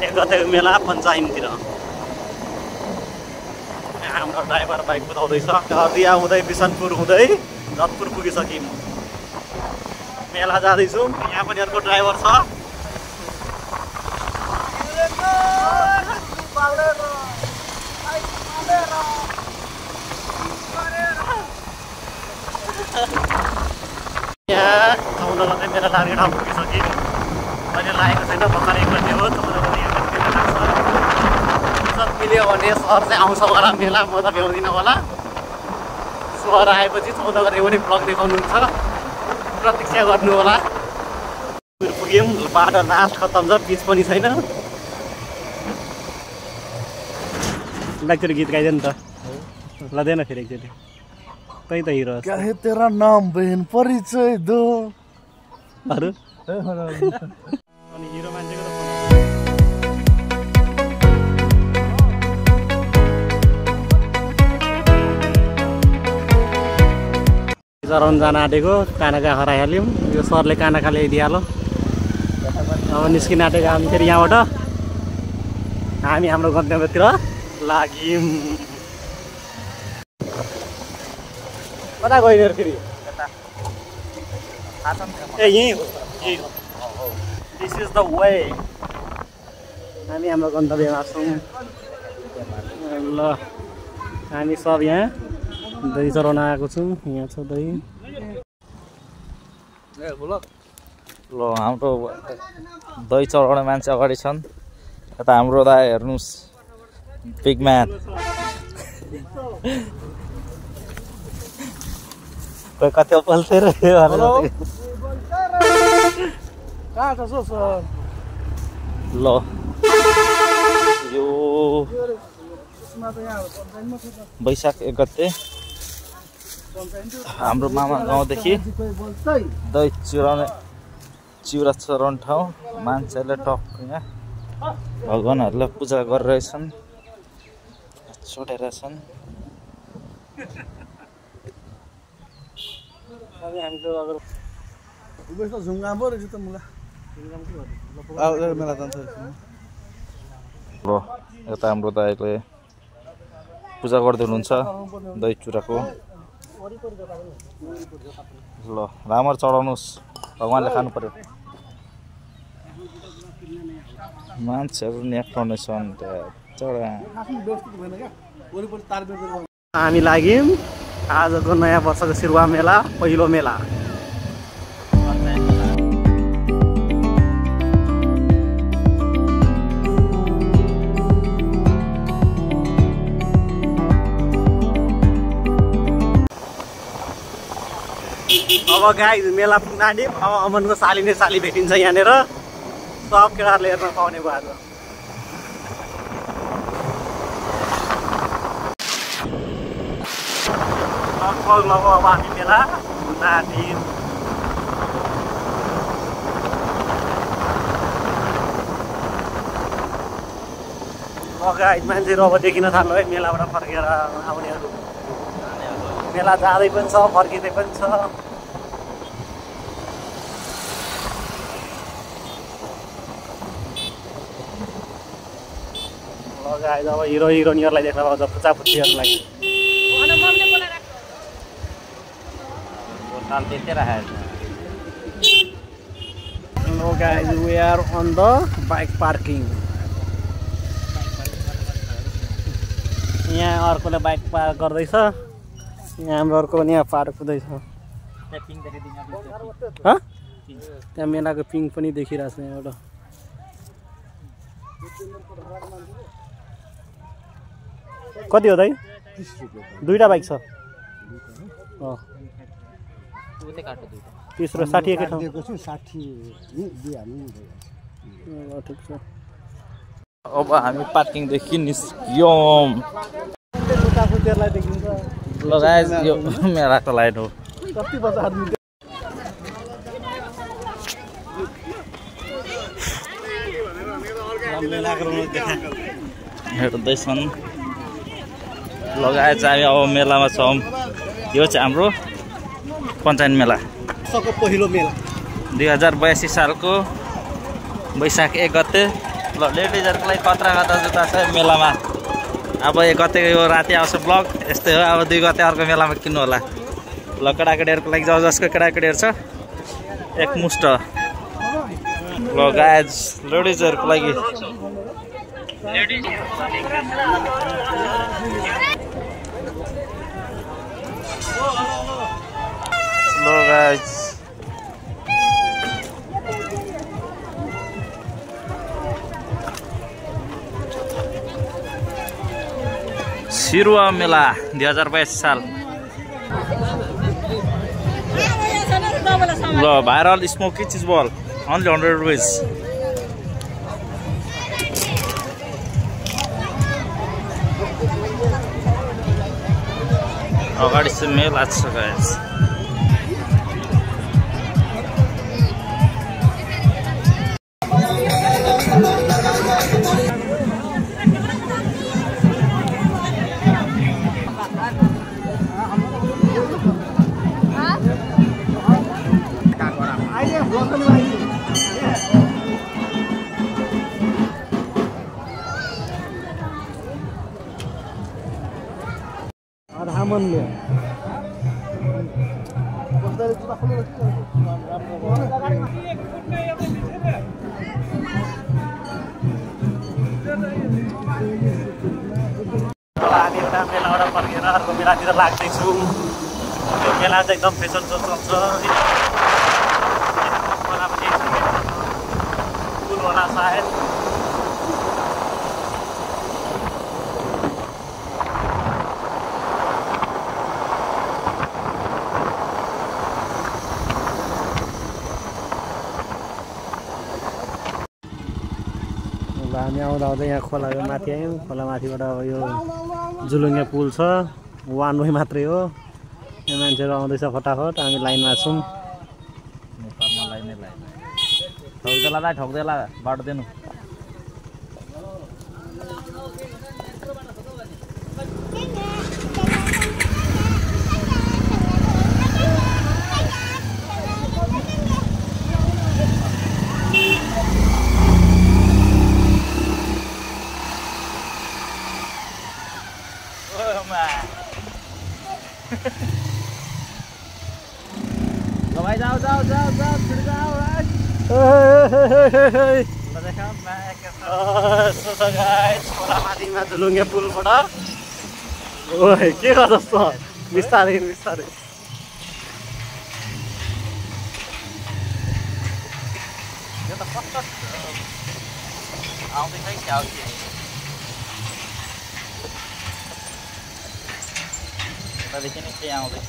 एक गतेको मेला पञ्चायततिर हाम्रो ड्राइभर बाइक कुदाउँदैछ। हर्दिया हुँदै बिसनपुर हुँदै जतपुर पुगिसक्यौँ। मेला जाँदैछौँ। यहाँ पनि अर्को ड्राइभर छ। यहाँ 14 गते मेला लाग्ने ठाउँ पुगिसक्यौँ। अहिले लागेको छैन, भर्खर 1 गते हो। 14 गते यहाँ मेला लाग्छ। सब मिल्यो भने सहर चाहिँ आउँछ होला मेला, म त भ्याउँदिनँ होला। सहर आएपछि 14 गते पनि ब्लग देखाउनुहुन्छ, प्रतीक्षा गर्नु होला। पुग्यौँ, बाटो लास्ट खत्तम छ, पिच पनि छैन। एकचोटि गीत गाइदियो नि त, लदेन फेरि एकचोटि। तै त हिरो क्या है तेरा नाम बहन परिचय दो अरू अनि हिरो मान्छेको त चराउन जान आँटेको, कानाका हराइहाल्यौँ। यो सरले कानाका ल्याइदिइहाल्यो। अब निस्किन आँटेको हामी फेरि यहाँबाट हामी हाम्रो गन्तव्यतिर लाग्यौँ। कता गइदियो फेरि? ए यही हो, यही हो। This is the way. हामी हाम्रो गन्तव्यमा छौँ। ल हामी सब यहाँ दही चढाउन आएको छौँ। यहाँ छ दही। ल हाम्रो दही चढाउने मान्छे अगाडि छन्। यता हाम्रो दाइ हेर्नुहोस्, बिग म्यान। कोही कति पल्थे र ल यो वैशाख 1 गते हाम्रो मामा गाउँदेखि दही चिउरा चढाउने ठाउँ। मान्छेहरूले टक्क यहाँ भगवानहरूलाई पूजा गरिरहेछन्, चढाइरहेछन्। ल यता हाम्रो दाइले पूजा गर्दै हुनुहुन्छ दही चुराको। ल राम्ररी चढाउनुहोस्, भगवान्ले खानु पर्यो। मान्छेहरू न्याक्टाउने छन् चढा। हामी लाग्यौँ आजको नयाँ वर्षको सिरुवा मेला, पहिलो मेला। अब गाइस मेला पुग्न आँट्यौँ। अब अमनको साली नै साली भेटिन्छ यहाँनिर। सब केटाहरूले हेर्न पाउने भयो आज। लगभग अब हामी मेला पुग्न आँट्यौँ। गाइस मान्छेहरू अब देखिन थाल्यो है मेलाबाट फर्केर आउनेहरू। मेला जाँदै पनि छ, फर्किँदै पनि छ। गाइस अब हिरो हिरोइनहरूलाई देख्न पाउँछ, फुच्चाफुच्चीहरूलाई। Hello guys, we are on the bike parking. यहाँ अर्कोले बाइक पार्क गर्दैछ। यहाँ हाम्रो अर्को पनि यहाँ पार्क हुँदैछ। त्यहाँ मेलाको पिङ पनि देखिरहेछ यहाँबाट। कति हो दाइ? 2टा बाइक छ। 30 र 60 एकै ठाउँ। ठिक छ। अब हामी पार्किङदेखि निस्क्यौँ। ल गाइस यो मेलाको लाइन हो। हेर्दैछन्। लगाए चाहिँ अब मेलामा छौँ। यो चाहिँ हाम्रो पञ्चायत मेला, पहिलो मेला 2082 सालको वैशाख 1 गते ल लेडिजहरूको लागि कत्रा कता जुत्ता छ मेलामा। अब कतै यो राति आउँछ ब्लग यस्तै हो। अब 2 गते अर्को मेलामा किन्नु होला। ल केटाकेटीहरूको लागि जसको केटाकेटीहरू छ एकमुष्ट। ल गाइज लेडिजहरूको लागि ल गाइज सिरुवा मेला 2022 साल। ल भाइरल स्मोकी चिज बल only 100 rupees। अगाडि चाहिँ मेला छ गाइस। रामनले हामी एउटा मेलाबाट फर्केर अर्को मेलातिर लाग्दैछौँ। त्यो मेला चाहिँ एकदम फेसन सो चल्छ। पुल होला सायद। हामी आउँदा आउँदै यहाँ खोला माथि आयौँ। खोला माथिबाट अब यो जुलुङ्गे पुल छ। 1 वे मात्रै हो। यहाँ मान्छेहरू आउँदैछ फटाफट। हामी लाइनमा छौँ। ठोक्देला बाटो दिनु। भाइ जाऊ जाऊ जाऊ जाऊ छिटो जाऊ खोलामाथिमा झुलुङ्गे पुलबाट ओए के गर्छस् त बिस्तारै बिस्तारै। यो त कस्तो आउँदैछ कि आउँछ यतादेखि नै के आउँदैछ।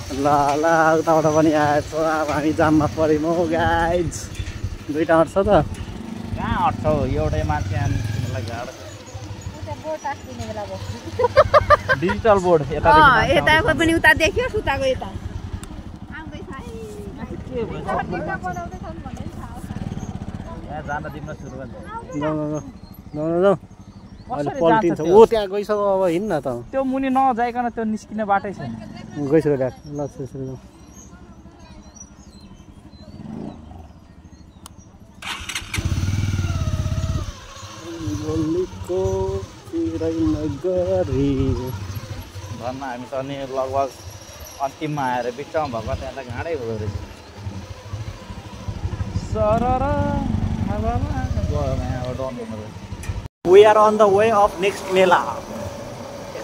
ल ल उताबाट पनि आएछ। अब हामी जाममा पऱ्यौँ हौ गाइज। 2टा अट्छ त कहाँ अट्छ हौ एउटै मान्छे निस्किनुलाई गाह्रो छ। डिजिटल बोर्ड यताको पनि उता देखियो उताको यता यहाँ जान दिन सुरु गर्छ। अहिले पल्टिन्छ। ओ त्यहाँ गइसक्यो अब हिँड्न त। त्यो मुनि नजाइकन त्यो निस्किने बाटै छैन। गइसक्यो ड्याक। ल त्यसरी घरमा हामी त अनि लगभग अन्तिममा आएर बिचमा भएको त्यहाँलाई घाँडै हुँदो रहेछ। We are on the way of next मेला।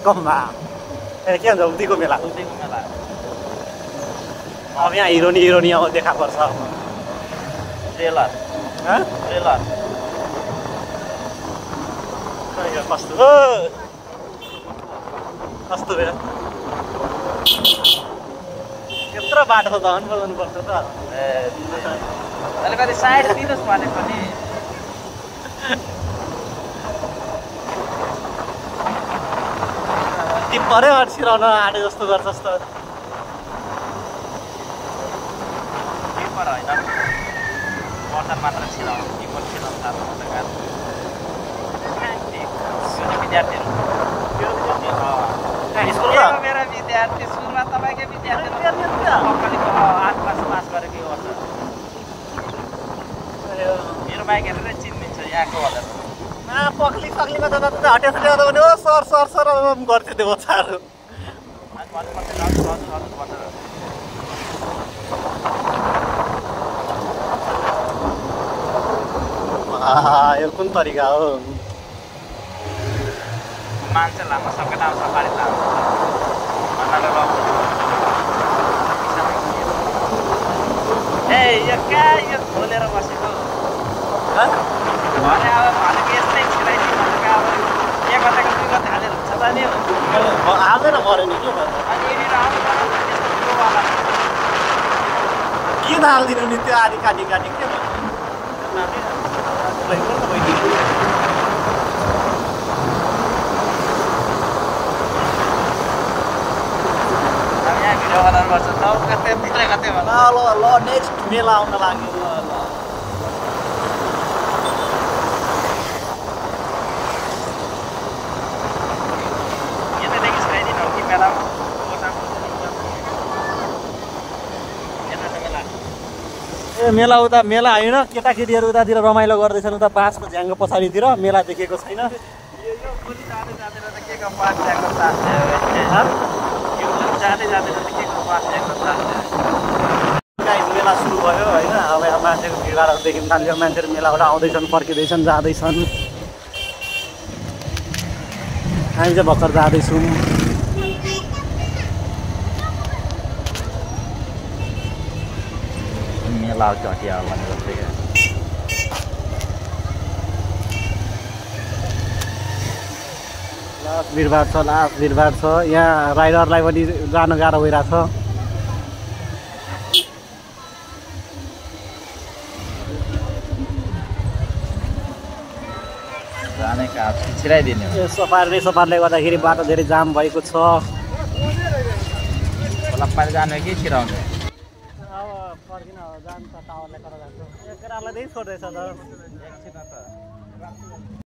कममा ए के भन्छ उतिको मेला। उतिको मेला अब यहाँ हिरोनी अब देखा पर्छ। ट्रेलर ट्रेलर कस्तो कस्तो रे यत्रो बाटो त धन बजाउनु पर्छ त। ए अलिकति साइड दिनुहोस् भने पनि टिप्परै अड्सिरहन आँटे जस्तो गर्छस् त। टिप्पर होइन बर्तन मात्र छिराउनु टिप्पर छिराउनु साह्रो पर्छ गाह्रो। विद्यार्थीहरू मेरा विद्यार्थी सुरुमा तपाईँकै विद्यार्थी 8 क्लास पास गरेको वर्ष मेरो बाइक हेरेर चिनिन्छ यहाँको भनेर पक्ली सक्लीमा त हटेस ल्याउँदा भने हो सर सर सर गर्थ्यो त्यो बच्चाहरू यो कुन तरिका हो मान्छे लामो सबै आउँछ सफारी लामो ए यो कहाँ यो खोलेर बसेको भने अब भनेको यस्तै छिराइदिनु भनेको अब एक गतेको दुई गते हालेर हुन्छ त नि हाल्दैन पऱ्यो नि के भन्नु अनि यहाँनिर आउनु पर्यो त्यस्तो ठुलोवाला किन हालिदिनु नि त्यो आधी काटी काटी के भन्नु यहाँ भिडियो बनाउनुपर्छ त कतै कतै ल ल ल नेक्स्ट मेला आउन लाग्यो ल ल यतादेखि छिराइदिनु हो कि मेलामा ए मेला उता मेला होइन केटाकेटीहरू उतातिर रमाइलो गर्दैछन् उता बाँसको झ्याङको पछाडितिर मेला देखेको छैन मेला सुरु भयो होइन अब यहाँ मान्छेको भिडभाडहरू देखिन थाल्यो मान्छेहरू मेलाबाट आउँदैछन् फर्किँदैछन् जाँदैछन् हामी चाहिँ भर्खर जाँदैछौँ मेला घटिया भनेर लास्ट भिडभाड छ लास्ट भिडभाड छ यहाँ राइडरलाई पनि जान गाह्रो भइरहेछ जाने काम छिराइदिने हो सफारीले गर्दाखेरि बाटो धेरै जाम भएको छ खोला पारि जाने कि छिराउने अब फर्किन जान्छ टावरलाई कता जान्छ केटाहरूलाई त्यही छोड्दैछ त